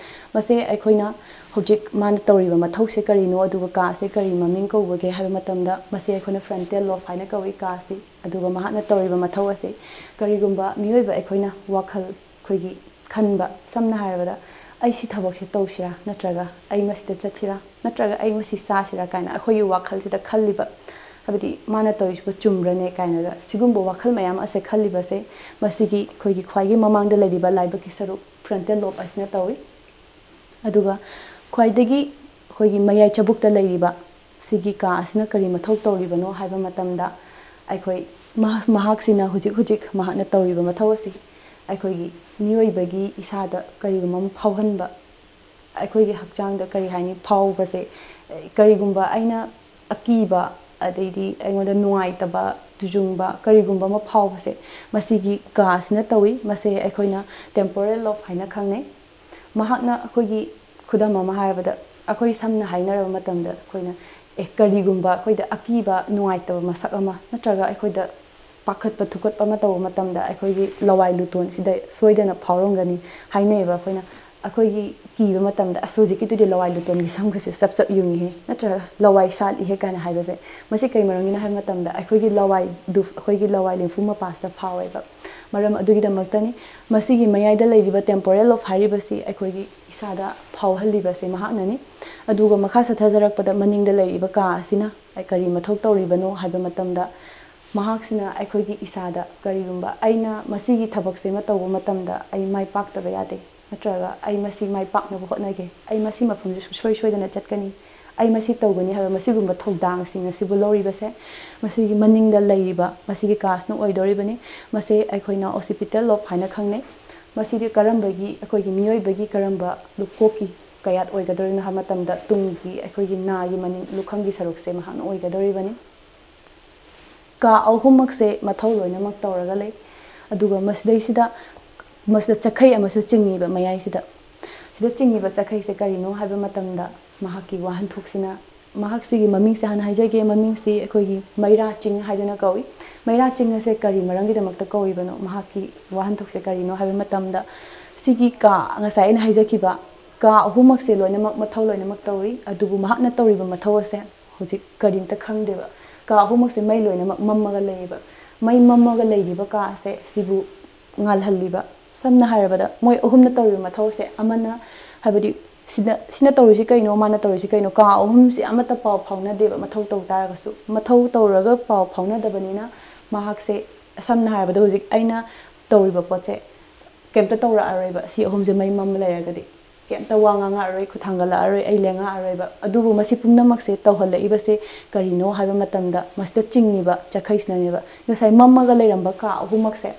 ꯃꯁꯦ ꯑꯩꯈꯣꯏꯅ ꯍꯧꯖꯤꯛ ꯃꯥꯅ ꯇꯧꯔꯤꯕ ꯃꯊꯧꯁꯦ ꯀꯔꯤꯅꯣ, ꯑꯗꯨꯒ ꯀꯥꯁꯦ ꯀꯔꯤ ꯃꯃꯤꯡ ꯀꯧꯕꯒꯦ ꯍꯥꯏꯕ ꯃꯇꯝꯗ, ꯃꯁꯦ ꯑꯩꯈꯣꯏꯅ ꯐ꯭ꯔꯟꯇꯦꯜ ꯂꯣꯕ ꯍꯥꯏꯅ ꯀꯧꯏ, ꯀꯥꯁꯤ꯫ ꯑꯗꯨꯒ ꯃꯍꯥꯛꯅ ꯇꯧꯔꯤꯕ ꯃꯊꯧ ꯑꯁꯤ, ꯀꯔꯤꯒꯨꯝꯕ ꯃꯤꯑꯣꯏꯕ ꯑꯩꯈꯣꯏꯅ ꯋꯥꯈꯜ ꯑꯩꯈꯣꯏꯒꯤ ꯈꯟꯕ, ꯁꯝꯅ ꯍꯥꯏꯔꯕꯗ, "ꯑꯩ ꯁꯤ ꯊꯕꯛꯁꯦ ꯇꯧꯁꯤꯔꯥ, ꯅꯠꯇ꯭ꯔꯒ ꯑꯩ ꯃꯁꯤꯗ ꯆꯠꯁꯤꯔꯥ, ꯅꯠꯇ꯭ꯔꯒ ꯑꯩ ꯃꯁꯤ ꯆꯥꯁꯤꯔꯥ?" ꯀꯥꯏꯅ ꯑꯩꯈꯣꯏꯒꯤ ꯋꯥꯈꯜꯁꯤꯗ ꯈꯜꯂꯤꯕ, ꯍꯥꯏꯕꯗꯤ, "ꯃꯥꯅ ꯇꯧꯔꯤꯁꯤꯕꯨ ꯆꯨꯝꯕ꯭ꯔꯅꯦ?" ꯀꯥꯏꯅꯒ ꯁꯤꯒꯨꯝꯕ ꯋꯥꯈꯜ ꯃꯌꯥꯝ ꯑꯁꯦ ꯈꯜꯂꯤꯕꯁꯦ, ꯃꯁꯤꯒꯤ ꯑꯩꯈꯣꯏꯒꯤ ꯈ꯭ꯋꯥꯏꯒꯤ ꯃꯃꯥꯡꯗ ꯂꯩꯔꯤꯕ ꯂꯥꯏꯕꯛꯀꯤ ꯁꯔꯨꯛ, ꯐ꯭ꯔꯟꯇꯦꯜ ꯂꯣꯕ ꯑꯁꯤꯅ ꯇꯧꯏ꯫ ꯑꯗꯨꯒ ꯈ꯭ꯋꯥꯏꯗꯒꯤ ꯑꯩꯈꯣꯏꯒꯤ ꯃꯌꯥꯏ ꯆꯕꯨꯛꯇ ꯂꯩꯔꯤꯕ ꯁꯤꯒꯤ ꯀꯥ ꯑꯁꯤꯅ ꯀꯔꯤ ꯃꯊꯧ ꯇꯧꯔꯤꯕꯅꯣ ꯍꯥꯏꯕ ꯃꯇꯝꯗ, ꯑꯩꯈꯣꯏ ꯃꯍꯥꯛ-, ꯃꯍꯥꯛꯁꯤꯅ ꯍꯧꯖꯤꯛ ꯍꯧꯖꯤꯛ ꯃꯍꯥꯛꯅ ꯇꯧꯔꯤꯕ ꯃꯊꯧ ꯑꯁꯤ ꯑꯩꯈꯣꯏꯒꯤ ꯃꯤꯑꯣꯏꯕꯒꯤ ꯏꯁꯥꯗ ꯀꯔꯤꯒꯨꯝꯕ ꯑꯃ ꯐꯥꯎꯍꯟꯕ, ꯑꯩꯈꯣꯏꯒꯤ ꯍꯛꯆꯥꯡꯗ ꯀꯔꯤ ꯍꯥꯏꯅꯤ, ꯐꯥꯎꯕꯁꯦ, ꯀꯔꯤꯒꯨꯝꯕ ꯑꯩꯅ ꯑꯀꯤꯕ, ꯑꯗꯩꯗꯤ ꯑꯩꯉꯣꯟꯗ ꯅꯨꯡꯉꯥꯏꯇꯕ, ꯇꯨꯖꯨꯡꯕ ꯀꯔꯤꯒꯨꯝꯕ ꯑꯃ ꯐꯥꯎꯕꯁꯦ, ꯃꯁꯤꯒꯤ ꯀꯥ ꯑꯁꯤꯅ ꯇꯧꯏ꯫ ꯃꯁꯦ ꯑꯩꯈꯣꯏꯅ ꯇꯦꯝꯄꯣꯔꯦꯜ ꯂꯣꯕ ꯍꯥꯏꯅ ꯈꯪꯅꯩ꯫ ꯃꯍꯥꯛꯅ ꯑꯩꯈꯣꯏꯒꯤ, ꯈꯨꯗꯝ ꯑꯃ ꯍꯥꯏꯔꯕꯗ, ꯑꯩꯈꯣꯏ ꯁꯝꯅ ꯍꯥꯏꯅꯔꯕ ꯃꯇꯝꯗ ꯑꯩꯈꯣꯏꯅ, ꯑꯦ, ꯀꯔꯤꯒꯨꯝꯕ ꯑꯩꯈꯣꯏꯗ ꯑꯀꯤꯕ, ꯅꯨꯡꯉꯥꯏꯇꯕ ꯃꯁꯛ ꯑꯃ ꯅꯠꯇ꯭ꯔꯒ ꯑꯩꯈꯣꯏꯗ ꯄꯥꯈꯠꯄ ꯊꯨꯀꯠꯄ ꯑꯃ ꯇꯧꯕ ꯃꯇꯝꯗ ꯑꯩꯈꯣꯏꯒꯤ ꯂꯋꯥꯏ ꯂꯨꯇꯣꯟꯁꯤꯗ ꯁꯣꯏꯗꯅ ꯐꯥꯎꯔꯝꯒꯅꯤ ꯍꯥꯏꯅꯩꯌꯦꯕ꯫ ꯑꯩꯈꯣꯏꯅ ꯑꯩꯈꯣꯏꯒꯤ ꯀꯤꯕ ꯃꯇꯝꯗ, "ꯑꯁ, ꯍꯧꯖꯤꯛꯀꯤꯗꯨꯗꯤ ꯂꯋꯥꯏ ꯂꯨꯇꯣꯟꯒꯤ ꯁꯝꯒꯁꯦ ꯆꯞ ꯆꯞ ꯌꯨꯡꯉꯤꯍꯦ" ꯅꯠꯇ꯭ꯔꯒ "ꯂꯋꯥꯏ ꯁꯥꯠꯂꯤꯍꯦ" ꯀꯥꯏꯅ ꯍꯥꯏꯕꯁꯦ, ꯃꯁꯤ ꯀꯩ ꯃꯔꯝꯒꯤꯅꯣ ꯍꯥꯏꯕ ꯃꯇꯝꯗ, ꯑꯩꯈꯣꯏꯒꯤ ꯂꯋꯥꯏꯗꯨ, ꯑꯩꯈꯣꯏꯒꯤ ꯂꯋꯥꯏ ꯂꯦꯝꯐꯨ ꯃꯄꯥꯁꯤꯗ ꯐꯥꯎꯋꯦꯕ꯫ ꯃꯔꯝ ꯑꯗꯨꯒꯤꯗꯃꯛꯇꯅꯤ꯫ ꯃꯁꯤꯒꯤ ꯃꯌꯥꯏꯗ ꯂꯩꯔꯤꯕ temporal lobe ꯍꯥꯏꯔꯤꯕꯁꯤ ꯑꯩꯈꯣꯏꯒꯤ ꯏꯁꯥꯗ ꯐꯥꯎꯍꯜꯂꯤꯕꯁꯦ ꯃꯍꯥꯛꯅꯅꯤ꯫ ꯑꯗꯨꯒ ꯃꯈꯥ ꯆꯠꯊꯖꯔꯛꯄꯗ ꯃꯅꯤꯡꯗ ꯂꯩꯔꯤꯕ ꯀꯥ ꯑꯁꯤꯅ ꯀꯔꯤ ꯃꯊꯧ ꯇꯧꯔꯤꯕꯅꯣ ꯍꯥꯏꯕ ꯃꯇꯝꯗ, ꯃꯍꯥꯛꯁꯤꯅ ꯑꯩꯈꯣꯏꯒꯤ ꯏꯁꯥꯗ ꯀꯔꯤꯒꯨꯝꯕ ꯑꯩꯅ ꯃꯁꯤꯒꯤ ꯊꯕꯛꯁꯦ ꯑꯃ ꯇꯧꯕ ꯃꯇꯝꯗ ꯑꯩ ꯃꯥꯏ ꯄꯥꯛꯇꯕ ꯌꯥꯗꯦ, ꯅꯠꯇ꯭ꯔꯒ "ꯑꯩ ꯃꯁꯤ ꯃꯥꯏ ꯄꯥꯛꯅꯕ ꯍꯣꯠꯅꯒꯦ, ꯑꯩ ꯃꯁꯤ ꯃꯐꯝꯁꯤ ꯁꯨꯡꯁꯣꯏ ꯁꯣꯏꯗꯅ ꯆꯠꯀꯅꯤ, ꯑꯩ ꯃꯁꯤ ꯇꯧꯒꯅꯤ" ꯍꯥꯏꯕ ꯃꯁꯤꯒꯨꯝꯕ ꯊꯧꯗꯥꯡꯁꯤꯡ ꯑꯁꯤꯕꯨ ꯂꯧꯔꯤꯕꯁꯦ ꯃꯁꯤꯒꯤ ꯃꯅꯤꯡꯗ ꯂꯩꯔꯤꯕ ꯃꯁꯤꯒꯤ ꯀꯥꯁꯅ ꯑꯣꯏꯗꯧꯔꯤꯕꯅꯤ꯫ ꯃꯁꯦ ꯑꯩꯈꯣꯏꯅ occipital lobe ꯍꯥꯏꯅ ꯈꯪꯅꯩ꯫ ꯃꯁꯤꯗꯤ ꯀꯔꯝꯕꯒꯤ, ꯑꯩꯈꯣꯏꯒꯤ ꯃꯤꯑꯣꯏꯕꯒꯤ ꯀꯔꯝꯕ ꯂꯨꯀꯣꯛꯀꯤ ꯀꯌꯥꯠ ꯑꯣꯏꯒꯗꯧꯔꯤꯅꯣ ꯍꯥꯏꯕ ꯃꯇꯝꯗ, ꯇꯨꯡꯒꯤ ꯑꯩꯈꯣꯏꯒꯤ ꯅꯥꯒꯤ ꯃꯅꯤꯡ ꯂꯨꯈꯝꯒꯤ ꯁꯔꯨꯛꯁꯦ ꯃꯍꯥꯛꯅ ꯑꯣꯏꯒꯗꯧꯔꯤꯕꯅꯤ꯫ ꯀꯥ ꯑꯍꯨꯝꯃꯛꯁꯦ ꯃꯊꯧ ꯂꯣꯏꯅꯃꯛ ꯇꯧꯔꯒ ꯂꯩ꯫ ꯑꯗꯨꯒ ꯃꯁꯤꯗꯩꯁꯤꯗ, ꯃꯁꯤꯗ ꯆꯈꯩ ꯑꯃꯁꯨ ꯆꯤꯡꯉꯤꯕ ꯃꯌꯥꯏꯁꯤꯗ꯫ ꯁꯤꯗ ꯆꯤꯡꯉꯤꯕ ꯆꯈꯩꯁꯦ ꯀꯔꯤꯅꯣ ꯍꯥꯏꯕ ꯃꯇꯝꯗ, ꯃꯍꯥꯛꯀꯤ ꯋꯥꯍꯟꯊꯣꯛꯁꯤꯅ, ꯃꯍꯥꯛꯁꯤꯒꯤ ꯃꯃꯤꯡꯁꯦ ꯍꯥꯟꯅ ꯍꯥꯏꯖꯒꯦ꯫ ꯃꯃꯤꯡꯁꯤ ꯑꯩꯈꯣꯏꯒꯤ ꯃꯩꯔꯥ ꯆꯤꯡ ꯍꯥꯏꯗꯨꯅ ꯀꯧꯏ꯫ ꯃꯩꯔꯥ ꯆꯤꯡ ꯑꯁꯦ ꯀꯔꯤ ꯃꯔꯝꯒꯤꯗꯃꯛꯇ ꯀꯧꯔꯤꯕꯅꯣ, ꯃꯍꯥꯛꯀꯤ ꯋꯥꯍꯟꯊꯣꯛꯁꯦ ꯀꯔꯤꯅꯣ ꯍꯥꯏꯕ ꯃꯇꯝꯗ, ꯁꯤꯒꯤ ꯀꯥ, ꯉꯁꯥꯏ ꯑꯩꯅ ꯍꯥꯏꯖꯈꯤꯕ ꯀꯥ ꯑꯍꯨꯝꯃꯛꯁꯦ ꯂꯣꯏꯅꯃꯛ ꯃꯊꯧ ꯂꯣꯏꯅꯃꯛ ꯇꯧꯏ꯫ ꯑꯗꯨꯕꯨ ꯃꯍꯥꯛꯅ ꯇꯧꯔꯤꯕ ꯃꯊꯧ ꯑꯁꯦ ꯍꯧꯖꯤꯛ ꯀꯔꯤꯝꯇ ꯈꯪꯗꯦꯕ꯫ ꯀꯥ ꯑꯍꯨꯝꯃꯛꯁꯦ ꯃꯩ ꯂꯣꯏꯅꯃꯛ ꯃꯝꯃꯒ ꯂꯩꯌꯦꯕ꯫ ꯃꯩ ꯃꯝꯃꯒ ꯂꯩꯔꯤꯕ ꯀꯥ ꯑꯁꯦ ꯁꯤꯕꯨ ꯉꯥꯜꯍꯜꯂꯤꯕ꯫ ꯁꯝꯅ ꯍꯥꯏꯔꯕꯗ, ꯃꯣꯏ ꯑꯍꯨꯝꯅ ꯇꯧꯔꯤꯕ ꯃꯊꯧꯁꯦ, ꯑꯃꯅ, ꯍꯥꯏꯕꯗꯤ, ꯁꯤꯅ, ꯁꯤꯅ ꯇꯧꯔꯤꯁꯤ ꯀꯩꯅꯣ, ꯃꯥꯅ ꯇꯧꯔꯤꯁꯤ ꯀꯩꯅꯣ, ꯀꯥ ꯑꯍꯨꯝꯁꯦ ꯑꯃꯠꯇ ꯄꯥꯎ ꯐꯥꯎꯅꯗꯦꯕ꯫ ꯃꯊꯧ ꯇꯧ ꯇꯥꯔꯒꯁꯨ, ꯃꯊꯧ ꯇꯧꯔꯒ ꯄꯥꯎ ꯐꯥꯎꯅꯗꯕꯅꯤꯅ, ꯃꯍꯥꯛꯁꯦ, ꯁꯝꯅ ꯍꯥꯏꯔꯕꯗ, ꯍꯧꯖꯤꯛ ꯑꯩꯅ ꯇꯧꯔꯤꯕ ꯄꯣꯠꯁꯦ ꯀꯩꯝꯇ ꯇꯧꯔꯛꯑꯔꯣꯏꯕ, ꯁꯤ ꯑꯍꯨꯝꯁꯦ ꯃꯩ ꯃꯝꯃ ꯂꯩꯔꯒꯗꯤ꯫ ꯀꯩꯝꯇ ꯋꯥ ꯉꯥꯡꯉꯛꯑꯔꯣꯏ, ꯈꯨꯠ ꯊꯥꯡꯒꯠꯂꯛꯑꯔꯣꯏ, ꯑꯩ ꯂꯦꯡꯉꯛꯑꯔꯣꯏꯕ꯫ ꯑꯗꯨꯕꯨ ꯃꯁꯤ ꯄꯨꯝꯅꯃꯛꯁꯦ ꯇꯧꯍꯜꯂꯛꯏꯕꯁꯦ ꯀꯔꯤꯅꯣ ꯍꯥꯏꯕ ꯃꯇꯝꯗ, ꯃꯁꯤꯗ ꯆꯤꯡꯉꯤꯕ ꯆꯈꯩꯁꯤꯅꯅꯦꯕ꯫ ꯉꯁꯥꯏ ꯃꯝꯃꯒ ꯂꯩꯔꯝꯕ ꯀꯥ ꯑꯍꯨꯝꯃꯛꯁꯦ,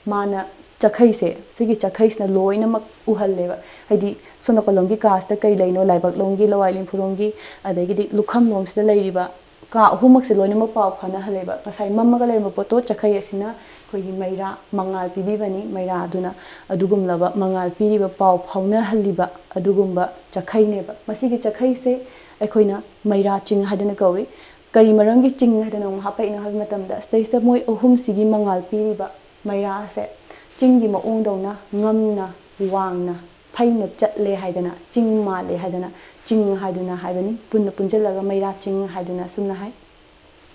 ꯃꯥꯅ ꯆꯈꯩꯁꯦ, ꯁꯤꯒꯤ ꯆꯈꯩꯁꯤꯅ ꯂꯣꯏꯅꯃꯛ ꯎꯍꯜꯂꯦꯕ꯫ ꯍꯥꯏꯗꯤ, ꯁꯣꯝ ꯅꯥꯀꯜꯂꯣꯝꯒꯤ ꯀꯥꯁꯤꯗ ꯀꯩ ꯂꯩꯅꯣ, ꯂꯥꯏꯕꯛꯂꯣꯝꯒꯤ, ꯂꯋꯥꯏ ꯂꯦꯝꯐꯨꯔꯣꯝꯒꯤ, ꯑꯗꯒꯤꯗꯤ ꯂꯨꯈꯝꯂꯣꯝꯁꯤꯗ ꯂꯩꯔꯤꯕ ꯀꯥ ꯑꯍꯨꯝꯃꯛꯁꯦ ꯂꯣꯏꯅꯃꯛ ꯄꯥꯎ ꯐꯥꯎꯅꯍꯜꯂꯦꯕ꯫ ꯉꯁꯥꯏ ꯃꯝꯃꯒ ꯂꯩꯔꯝꯕ ꯄꯣꯠꯇꯣ ꯆꯈꯩ ꯑꯁꯤꯅ ꯑꯩꯈꯣꯏꯒꯤ ꯃꯩꯔꯥ, ꯃꯉꯥꯜ ꯄꯤꯕꯤꯕꯅꯤ꯫ ꯃꯩꯔꯥ ꯑꯗꯨꯅ ꯑꯗꯨꯒꯨꯝꯂꯕ ꯃꯉꯥꯜ ꯄꯤꯔꯤꯕ, ꯄꯥꯎ ꯐꯥꯎꯅꯍꯜꯂꯤꯕ ꯑꯗꯨꯒꯨꯝꯕ ꯆꯈꯩꯅꯦꯕ꯫ ꯃꯁꯤꯒꯤ ꯆꯈꯩꯁꯦ ꯑꯩꯈꯣꯏꯅ ꯃꯩꯔꯥ ꯆꯤꯡ ꯍꯥꯏꯗꯅ ꯀꯧꯏ꯫ ꯀꯔꯤ ꯃꯔꯝꯒꯤ ꯆꯤꯡ ꯍꯥꯏꯗꯅ ꯑꯃꯨꯛ ꯍꯥꯞꯄꯛꯏꯅꯣ ꯍꯥꯏꯕ ꯃꯇꯝꯗ, ꯁꯤꯗꯩꯁꯤꯗ ꯃꯣꯏ ꯑꯍꯨꯝꯁꯤꯒꯤ ꯃꯉꯥꯜ ꯄꯤꯔꯤꯕ ꯃꯩꯔꯥꯁꯦ ꯆꯤꯡꯒꯤ ꯃꯑꯣꯡꯗꯧꯅ ꯉꯝꯅ, ꯋꯥꯡꯅ, ꯍꯩꯅ ꯆꯠꯂꯦ ꯍꯥꯏꯗꯅ, ꯆꯤꯡ ꯃꯥꯜꯂꯦ ꯍꯥꯏꯗꯅ, ꯆꯤꯡ ꯍꯥꯏꯗꯨꯅ ꯍꯥꯏꯕꯅꯤ꯫ ꯄꯨꯟꯅ ꯄꯨꯟꯁꯤꯜꯂꯒ ꯃꯩꯔꯥ ꯆꯤꯡ ꯍꯥꯏꯗꯨꯅ ꯑꯁꯨꯝꯅ ꯍꯥꯏ꯫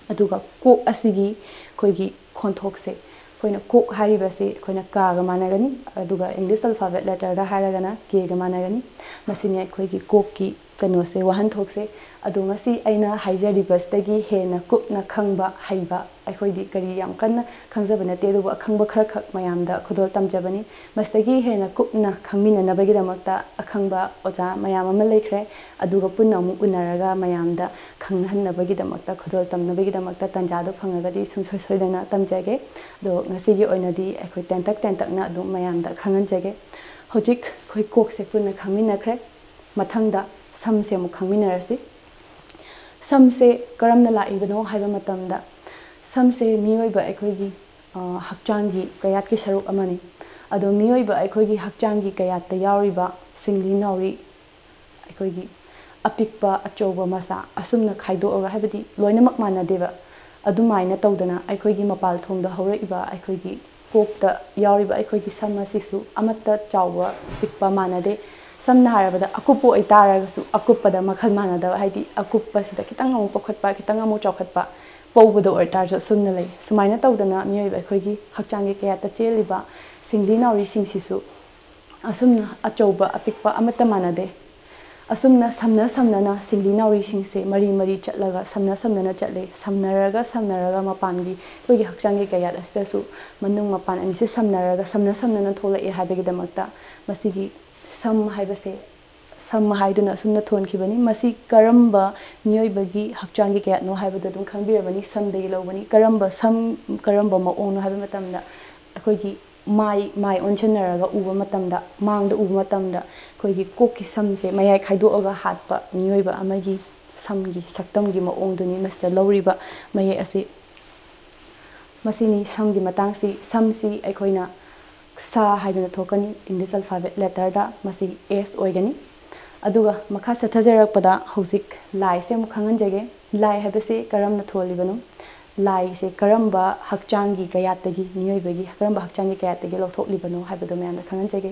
ꯑꯗꯨꯒ ꯀꯣꯛ ꯑꯁꯤꯒꯤ ꯑꯩꯈꯣꯏꯒꯤ ꯈꯣꯟꯊꯣꯛꯁꯦ, ꯑꯩꯈꯣꯏꯅ ꯀꯣꯛ ꯍꯥꯏꯔꯤꯕꯁꯤ ꯑꯩꯈꯣꯏꯅ ꯀꯒ ꯃꯥꯟꯅꯒꯅꯤ, ꯑꯗꯨꯒ English alphabet letterꯗ ꯍꯥꯏꯔꯒꯅ ꯀꯦꯒ ꯃꯥꯟꯅꯒꯅꯤ꯫ ꯃꯁꯤꯅꯤ ꯑꯩꯈꯣꯏꯒꯤ ꯀꯣꯛꯀꯤ ꯀꯩꯅꯣꯁꯦ, ꯋꯥꯍꯟꯊꯣꯛꯁꯦ꯫ ꯑꯗꯣ ꯉꯁꯤ ꯑꯩꯅ ꯍꯥꯏꯖꯔꯤꯕꯁꯤꯗꯒꯤ ꯍꯦꯟꯅ ꯀꯨꯞꯅ ꯈꯪꯕ ꯍꯩꯕ ꯑꯩꯈꯣꯏꯗꯤ ꯀꯔꯤ ꯌꯥꯝ ꯀꯟꯅ ꯈꯪꯖꯕ ꯅꯠꯇꯦ, ꯑꯗꯨꯕꯨ ꯑꯈꯪꯕ ꯈꯔꯈꯛ ꯃꯌꯥꯝꯗ ꯈꯨꯗꯣꯜ ꯇꯝꯖꯕꯅꯤ꯫ ꯃꯁꯤꯗꯒꯤ ꯍꯦꯟꯅ ꯀꯨꯞꯅ ꯈꯪꯃꯤꯟꯅꯅꯕꯒꯤꯗꯃꯛꯇ ꯑꯈꯪꯕ ꯑꯣꯖꯥ ꯃꯌꯥꯝ ꯑꯃ ꯂꯩꯈ꯭ꯔꯦ, ꯑꯗꯨꯒ ꯄꯨꯟꯅ ꯑꯃꯨꯛ ꯎꯅꯔꯒ ꯃꯌꯥꯝꯗ ꯈꯪꯍꯟꯅꯕꯒꯤꯗꯃꯛꯇ, ꯈꯨꯗꯣꯜ ꯇꯝꯅꯕꯒꯤꯗꯃꯛꯇ ꯇꯥꯟꯖꯥꯗꯨ ꯐꯪꯉꯒꯗꯤ ꯁꯨꯡꯁꯣꯏ ꯁꯣꯏꯗꯅ ꯇꯝꯖꯒꯦ꯫ ꯑꯗꯣ ꯉꯁꯤꯒꯤ ꯑꯣꯏꯅꯗꯤ ꯑꯩꯈꯣꯏ ꯇꯦꯟꯇꯛ ꯇꯦꯟꯇꯛꯅ ꯑꯗꯨꯝ ꯃꯌꯥꯝꯗ ꯈꯪꯍꯟꯖꯒꯦ꯫ ꯍꯧꯖꯤꯛ ꯑꯩꯈꯣꯏ ꯀꯣꯛꯁꯦ ꯄꯨꯟꯅ ꯈꯪꯃꯤꯟꯅꯈ꯭ꯔꯦ꯫ ꯃꯊꯪꯗ ꯁꯝꯁꯦ ꯑꯃꯨꯛ ꯈꯪꯃꯤꯟꯅꯔꯁꯤ꯫ ꯁꯝꯁꯦ ꯀꯔꯝꯅ ꯂꯥꯛꯏꯕꯅꯣ ꯍꯥꯏꯕ ꯃꯇꯝꯗ, ꯁꯝꯁꯦ ꯃꯤꯑꯣꯏꯕ ꯑꯩꯈꯣꯏꯒꯤ, ꯑ, ꯍꯛꯆꯥꯡꯒꯤ ꯀꯌꯥꯠꯀꯤ ꯁꯔꯨꯛ ꯑꯃꯅꯤ꯫ ꯑꯗꯣ ꯃꯤꯑꯣꯏꯕ ꯑꯩꯈꯣꯏꯒꯤ ꯍꯛꯆꯥꯡꯒꯤ ꯀꯌꯥꯠꯇ ꯌꯥꯎꯔꯤꯕ ꯁꯤꯡꯂꯤ ꯅꯥꯎꯔꯤ, ꯑꯩꯈꯣꯏꯒꯤ ꯑꯄꯤꯛꯄ, ꯑꯆꯧꯕ, ꯃꯆꯥ ꯑꯁꯨꯝꯅ ꯈꯥꯏꯗꯣꯛꯑꯒ, ꯍꯥꯏꯕꯗꯤ ꯂꯣꯏꯅꯃꯛ ꯃꯥꯟꯅꯗꯦꯕ, ꯑꯗꯨꯃꯥꯏꯅ ꯇꯧꯗꯅ ꯑꯩꯈꯣꯏꯒꯤ ꯃꯄꯥꯜ ꯊꯣꯡꯗ ꯍꯧꯔꯛꯏꯕ ꯑꯩꯈꯣꯏꯒꯤ ꯀꯣꯛꯇ ꯌꯥꯎꯔꯤꯕ ꯑꯩꯈꯣꯏꯒꯤ ꯁꯝ ꯑꯁꯤꯁꯨ ꯑꯃꯠꯇ ꯆꯥꯎꯕ ꯄꯤꯛꯄ ꯃꯥꯟꯅꯗꯦ꯫ ꯁꯝꯅ ꯍꯥꯏꯔꯕꯗ, ꯑꯀꯨꯞꯄ ꯑꯣꯏꯇꯥꯔꯒꯁꯨ ꯑꯀꯨꯞꯄꯗ ꯃꯈꯜ ꯃꯥꯟꯅꯗꯕ, ꯍꯥꯏꯗꯤ ꯑꯀꯨꯞꯄꯁꯤꯗ ꯈꯤꯇꯪ ꯑꯃꯨꯛ ꯄꯧꯈꯠꯄ, ꯈꯤꯇꯪ ꯑꯃꯨꯛ ꯆꯥꯎꯈꯠꯄ, ꯄꯧꯕꯗ ꯑꯣꯏꯇꯥꯔꯁꯨ ꯑꯁꯨꯝꯅ ꯂꯩ꯫ ꯁꯨꯃꯥꯏꯅ ꯇꯧꯗꯅ ꯃꯤꯑꯣꯏꯕ ꯑꯩꯈꯣꯏꯒꯤ ꯍꯛꯆꯥꯡꯒꯤ ꯀꯌꯥꯠꯇ ꯆꯦꯜꯂꯤꯕ ꯁꯤꯡꯂꯤ ꯅꯥꯎꯔꯤꯁꯤꯡꯁꯤꯁꯨ ꯑꯁꯨꯝꯅ ꯑꯆꯧꯕ ꯑꯄꯤꯛꯄ ꯑꯃꯠꯇ ꯃꯥꯟꯅꯗꯦ꯫ ꯑꯁꯨꯝꯅ ꯁꯝꯅ ꯁꯝꯅꯅ ꯁꯤꯡꯂꯤ ꯅꯥꯎꯔꯤꯁꯤꯡꯁꯦ ꯃꯔꯤ ꯃꯔꯤ ꯆꯠꯂꯒ ꯁꯝꯅ ꯁꯝꯅꯅ ꯆꯠꯂꯦ꯫ ꯁꯝꯅꯔꯒ ꯁꯝꯅꯔꯒ ꯃꯄꯥꯟꯒꯤ ꯑꯩꯈꯣꯏꯒꯤ ꯍꯛꯆꯥꯡꯒꯤ ꯀꯌꯥꯠ ꯑꯁꯤꯗꯁꯨ ꯃꯅꯨꯡ ꯃꯄꯥꯟ ꯑꯅꯤꯁꯦ ꯁꯝꯅꯔꯒ ꯁꯝꯅ ꯁꯝꯅꯅ ꯊꯣꯛꯂꯛꯑꯦ ꯍꯥꯏꯕꯒꯤꯗꯃꯛꯇ ꯃꯁꯤꯒꯤ ꯁꯝ ꯍꯥꯏꯕꯁꯦ ꯁꯝ ꯍꯥꯏꯗꯨꯅ ꯑꯁꯨꯝꯅ ꯊꯣꯟꯈꯤꯕꯅꯤ꯫ ꯃꯁꯤ ꯀꯔꯝꯕ ꯃꯤꯑꯣꯏꯕꯒꯤ ꯍꯛꯆꯥꯡꯒꯤ ꯀꯌꯥꯠꯅꯣ ꯍꯥꯏꯕꯗꯣ ꯑꯗꯨꯝ ꯈꯪꯕꯤꯔꯕꯅꯤ, ꯁꯝꯗꯒꯤ ꯂꯧꯕꯅꯤ꯫ ꯀꯔꯝꯕ ꯁꯝ, ꯀꯔꯝꯕ ꯃꯑꯣꯡꯅꯣ ꯍꯥꯏꯕ ꯃꯇꯝꯗ ꯑꯩꯈꯣꯏꯒꯤ ꯃꯥꯏ, ꯃꯥꯏ ꯑꯣꯟꯁꯤꯟꯅꯔꯒ ꯎꯕ ꯃꯇꯝꯗ, ꯃꯥꯡꯗ ꯎꯕ ꯃꯇꯝꯗ ꯑꯩꯈꯣꯏꯒꯤ ꯀꯣꯛꯀꯤ ꯁꯝꯁꯦ ꯃꯌꯥꯏ ꯈꯥꯏꯗꯣꯛꯑꯒ ꯍꯥꯠꯄ ꯃꯤꯑꯣꯏꯕ ꯑꯃꯒꯤ ꯁꯝꯒꯤ ꯁꯛꯇꯝꯒꯤ ꯃꯑꯣꯡꯗꯨꯅꯤ ꯃꯁꯤꯗ ꯂꯧꯔꯤꯕ ꯃꯌꯦꯛ ꯑꯁꯤ꯫ ꯃꯁꯤꯅꯤ ꯁꯝꯒꯤ ꯃꯇꯥꯡꯁꯤ꯫ ꯁꯝꯁꯤ ꯑꯩꯈꯣꯏꯅ ꯁꯥ ꯍꯥꯏꯗꯨꯅ ꯊꯣꯛꯀꯅꯤ, English alphabet letterꯗ ꯃꯁꯤ S ꯑꯣꯏꯒꯅꯤ꯫ ꯑꯗꯨꯒ ꯃꯈꯥ ꯆꯠꯊꯖꯔꯛꯄꯗ ꯍꯧꯖꯤꯛ ꯂꯥꯏꯁꯦ ꯑꯃꯨꯛ ꯈꯪꯍꯟꯖꯒꯦ꯫ ꯂꯥꯏ ꯍꯥꯏꯕꯁꯤ ꯀꯔꯝꯅ ꯊꯣꯜꯂꯤꯕꯅꯣ? ꯂꯥꯏꯁꯦ ꯀꯔꯝꯕ ꯍꯛꯆꯥꯡꯒꯤ ꯀꯌꯥꯠꯇꯒꯤ, ꯃꯤꯑꯣꯏꯕꯒꯤ ꯀꯔꯝꯕ ꯍꯛꯆꯥꯡꯒꯤ ꯀꯌꯥꯠꯇꯒꯤ ꯂꯧꯊꯣꯛꯂꯤꯕꯅꯣ ꯍꯥꯏꯕꯗꯣ ꯃꯌꯥꯝꯗ ꯈꯪꯍꯟꯖꯒꯦ꯫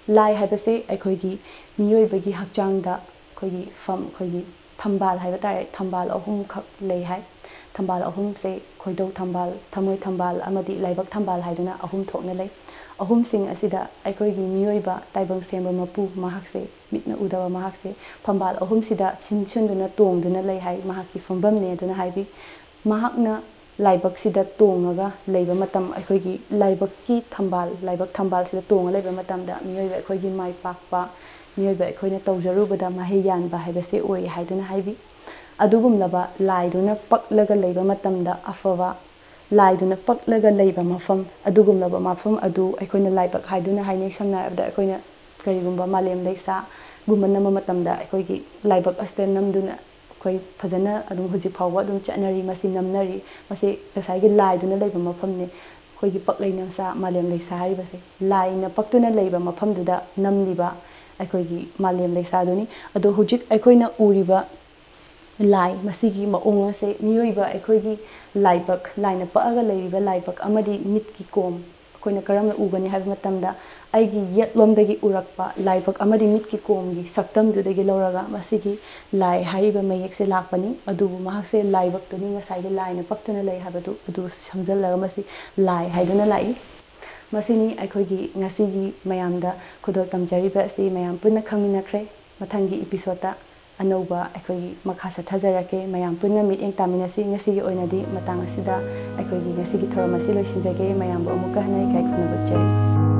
ꯂꯥꯏ ꯍꯥꯏꯕꯁꯤ ꯑꯩꯈꯣꯏꯒꯤ ꯃꯤꯑꯣꯏꯕꯒꯤ ꯍꯛꯆꯥꯡꯗ ꯑꯩꯈꯣꯏꯒꯤ ꯐꯝ ꯑꯩꯈꯣꯏꯒꯤ ꯊꯝꯕꯥꯜ ꯍꯥꯏꯕ ꯇꯥꯔꯦ, ꯊꯝꯕꯥꯜ ꯑꯍꯨꯝꯈꯛ ꯂꯩ ꯍꯥꯏ꯫ ꯊꯝꯕꯥꯜ ꯑꯍꯨꯝꯁꯦ ꯈꯣꯏꯗꯧ ꯊꯝꯕꯥꯜ, ꯊꯃꯣꯏ ꯊꯝꯕꯥꯜ ꯑꯃꯗꯤ ꯂꯥꯏꯕꯛ ꯊꯝꯕꯥꯜ ꯍꯥꯏꯗꯨꯅ ꯑꯍꯨꯝ ꯊꯣꯛꯅ ꯂꯩ꯫ ꯑꯍꯨꯝꯁꯤꯡ ꯑꯁꯤꯗ ꯑꯩꯈꯣꯏꯒꯤ ꯃꯤꯑꯣꯏꯕ ꯇꯥꯏꯕꯪ ꯁꯦꯝꯕ ꯃꯄꯨ ꯃꯍꯥꯛꯁꯦ, ꯃꯤꯠꯅ ꯎꯗꯕ ꯃꯍꯥꯛꯁꯦ ꯊꯝꯕꯥꯜ ꯑꯍꯨꯝꯁꯤꯗ ꯁꯤꯟꯁꯤꯟꯗꯨꯅ ꯇꯣꯡꯗꯨꯅ ꯂꯩ ꯍꯥꯏ, ꯃꯍꯥꯛꯀꯤ ꯐꯝꯐꯝꯅꯦ ꯑꯗꯨꯅ ꯍꯥꯏꯕꯤ꯫ ꯃꯍꯥꯛꯅ ꯂꯥꯏꯕꯛꯁꯤꯗ ꯇꯣꯡꯉꯒ ꯂꯩꯕ ꯃꯇꯝ, ꯑꯩꯈꯣꯏꯒꯤ ꯂꯥꯏꯕꯛꯀꯤ ꯊꯝꯕꯥꯜ, ꯂꯥꯏꯕꯛ ꯊꯝꯕꯥꯜꯁꯤꯗ ꯇꯣꯡꯉ ꯂꯩꯕ ꯃꯇꯝꯗ ꯃꯤꯑꯣꯏꯕ ꯑꯩꯈꯣꯏꯒꯤ ꯃꯥꯏ ꯄꯥꯛꯄ, ꯃꯤꯑꯣꯏꯕ ꯑꯩꯈꯣꯏꯅ ꯇꯧꯖꯔꯨꯕꯗ ꯃꯍꯩ ꯌꯥꯟꯕ ꯍꯥꯏꯕꯁꯦ ꯑꯣꯏ ꯍꯥꯏꯗꯨꯅ ꯍꯥꯏꯕꯤ꯫ ꯑꯗꯨꯒꯨꯝꯂꯕ ꯂꯥꯏꯗꯨꯅ ꯄꯛꯂꯒ ꯂꯩꯕ ꯃꯇꯝꯗ ꯑꯐꯕ, ꯂꯥꯏꯗꯨꯅ ꯄꯛꯂꯒ ꯂꯩꯕ ꯃꯐꯝ, ꯑꯗꯨꯒꯨꯝꯂꯕ ꯃꯐꯝ ꯑꯗꯨ ꯑꯩꯈꯣꯏꯅ ꯂꯥꯏꯕꯛ ꯍꯥꯏꯗꯨꯅ ꯍꯥꯏꯅꯩ꯫ ꯁꯝꯅ ꯍꯥꯏꯔꯕꯗ, ꯑꯩꯈꯣꯏꯅ ꯀꯔꯤꯒꯨꯝꯕ ꯃꯥꯂꯦꯝ ꯂꯩꯁꯥꯒꯨꯝꯕ ꯅꯝꯕ ꯃꯇꯝꯗ ꯑꯩꯈꯣꯏꯒꯤ ꯂꯥꯏꯕꯛ ꯑꯁꯤꯗ ꯅꯝꯗꯨꯅ ꯑꯩꯈꯣꯏ ꯐꯖꯅ ꯑꯗꯨꯝ ꯍꯧꯖꯤꯛ ꯐꯥꯎꯕ ꯑꯗꯨꯝ ꯆꯠꯅꯔꯤ, ꯃꯁꯤ ꯅꯝꯅꯔꯤ꯫ ꯃꯁꯤ ꯉꯁꯥꯏꯒꯤ ꯂꯥꯏꯗꯨꯅ ꯂꯩꯕ ꯃꯐꯝꯅꯤ꯫ ꯑꯩꯈꯣꯏꯒꯤ ꯄꯛꯂꯩ ꯅꯝꯁꯥ ꯃꯥꯂꯦꯝ ꯂꯩꯁꯥ ꯍꯥꯏꯔꯤꯕꯁꯦ ꯂꯥꯏꯅ ꯄꯛꯇꯨꯅ ꯂꯩꯕ ꯃꯐꯝꯗꯨꯗ ꯅꯝꯂꯤꯕ ꯑꯩꯈꯣꯏꯒꯤ ꯃꯥꯂꯦꯝ ꯂꯩꯁꯥꯗꯨꯅꯤ꯫ ꯑꯗꯣ ꯍꯧꯖꯤꯛ ꯑꯩꯈꯣꯏꯅ ꯎꯔꯤꯕ ꯂꯥꯏ ꯃꯁꯤꯒꯤ ꯃꯑꯣꯡ ꯑꯁꯦ ꯃꯤꯑꯣꯏꯕ ꯑꯩꯈꯣꯏꯒꯤ ꯂꯥꯏꯕꯛ, ꯂꯥꯏꯅ ꯄꯛꯑꯒ ꯂꯩꯔꯤꯕ ꯂꯥꯏꯕꯛ ꯑꯃꯗꯤ ꯃꯤꯠꯀꯤ ꯀꯣꯝ ꯑꯩꯈꯣꯏꯅ ꯀꯔꯝꯅ ꯎꯒꯅꯤ ꯍꯥꯏꯕ ꯃꯇꯝꯗ, ꯑꯩꯒꯤ ꯌꯦꯠꯂꯣꯝꯗꯒꯤ ꯎꯔꯛꯄ ꯂꯥꯏꯕꯛ ꯑꯃꯗꯤ ꯃꯤꯠꯀꯤ ꯀꯣꯝꯒꯤ ꯁꯛꯇꯝꯗꯨꯗꯒꯤ ꯂꯧꯔꯒ ꯃꯁꯤꯒꯤ ꯂꯥꯏ ꯍꯥꯏꯔꯤꯕ ꯃꯌꯦꯛꯁꯦ ꯂꯥꯛꯄꯅꯤ꯫ ꯑꯗꯨꯕꯨ ꯃꯍꯥꯛꯁꯦ ꯂꯥꯏꯕꯛꯇꯨꯅꯤ, ꯉꯁꯥꯏꯒꯤ ꯂꯥꯏꯅ ꯄꯛꯇꯨꯅ ꯂꯩ ꯍꯥꯏꯕꯗꯨ, ꯑꯗꯨ ꯁꯝꯖꯜꯂꯒ ꯃꯁꯤ ꯂꯥꯏ ꯍꯥꯏꯗꯨꯅ ꯂꯥꯛꯏ꯫ ꯃꯁꯤꯅꯤ ꯑꯩꯈꯣꯏꯒꯤ ꯉꯁꯤꯒꯤ ꯃꯌꯥꯝꯗ ꯈꯨꯗꯣꯜ ꯇꯝꯖꯔꯤꯕ ꯑꯁꯤ ꯃꯌꯥꯝ ꯄꯨꯟꯅ ꯈꯪꯃꯤꯟꯅꯈ꯭ꯔꯦ꯫ ꯃꯊꯪꯒꯤ episode ꯑꯅꯧꯕ ꯑꯩꯈꯣꯏꯒꯤ ꯃꯈꯥ ꯆꯠꯊꯖꯔꯛꯀꯦ꯫ ꯃꯌꯥꯝ ꯄꯨꯟꯅ ꯃꯤꯠꯌꯦꯡ ꯇꯥꯃꯤꯟꯅꯁꯤ꯫ ꯉꯁꯤꯒꯤ ꯑꯣꯏꯅꯗꯤ ꯃꯇꯥꯡ ꯑꯁꯤꯗ ꯑꯩꯈꯣꯏꯒꯤ ꯉꯁꯤꯒꯤ ꯊꯧꯔꯝ ꯑꯁꯤ ꯂꯣꯏꯁꯤꯟꯖꯒꯦ꯫ ꯃꯌꯥꯝꯕꯨ ꯑꯃꯨꯛꯀ ꯍꯟꯅ ꯏꯀꯥꯏ ꯈꯨꯝꯅꯕ ꯎꯠꯆꯔꯤ꯫